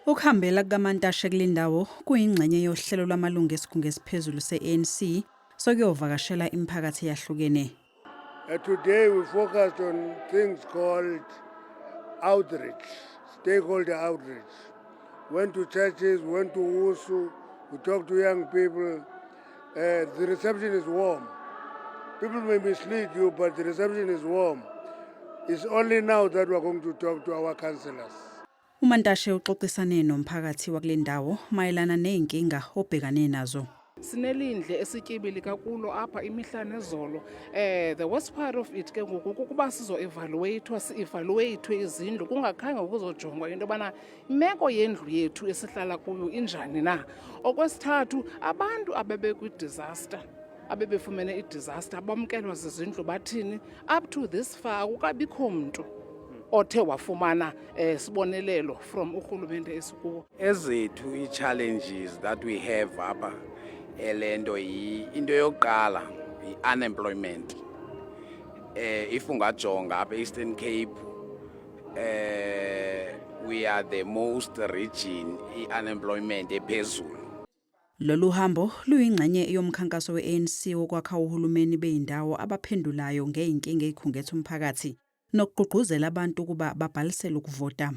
Ukuhambela kukaMantashe kule ndawo kuyingxenye yohlelo lwamalungu esigungu esiphezulu se-ANC sokuyovakashela imiphakathi eyahlukene. Today we focused on things called outreach, stakeholder outreach. Went to churches, went to Usu, we talked to young people. The reception is warm. People may mislead you, but the reception is warm. It's only now that we're going to talk to our councillors. UMantashe uxoxisane nomphakathi wakule ndawo mayelana nezinkinga obhekane nazo. Sinelindle esityebile kakulo apha imihla nezolo. The worst part of it ke ngoku kukuba sizo-evaluate-wa, si-evaluate izindlu kungakhange kuzojongwa into yobana imeko yendlu yethu esihlala kuyo injani na. Okwesithathu, abantu abebekwi-disaster, abebefumene i-disaster, bamkelwa zizindlu bathini, up to this far akukabikho mntu othe wafumana sibonelelo from urhulumente esikuwo. Ezethu ii-challenges that we have apha elento into yokuqala yi-unemployment. If ungajonga apha e-Eastern Cape, we are the most region i-unemployment ephezulu. Lolu hambo luyingxenye yomkhankaso we-ANC wokwakha uhulumeni beyindawo abaphendulayo ngey'nkinga ey'khungethe umphakathi nokugqugquzela abantu ukuba babhalisele ukuvota.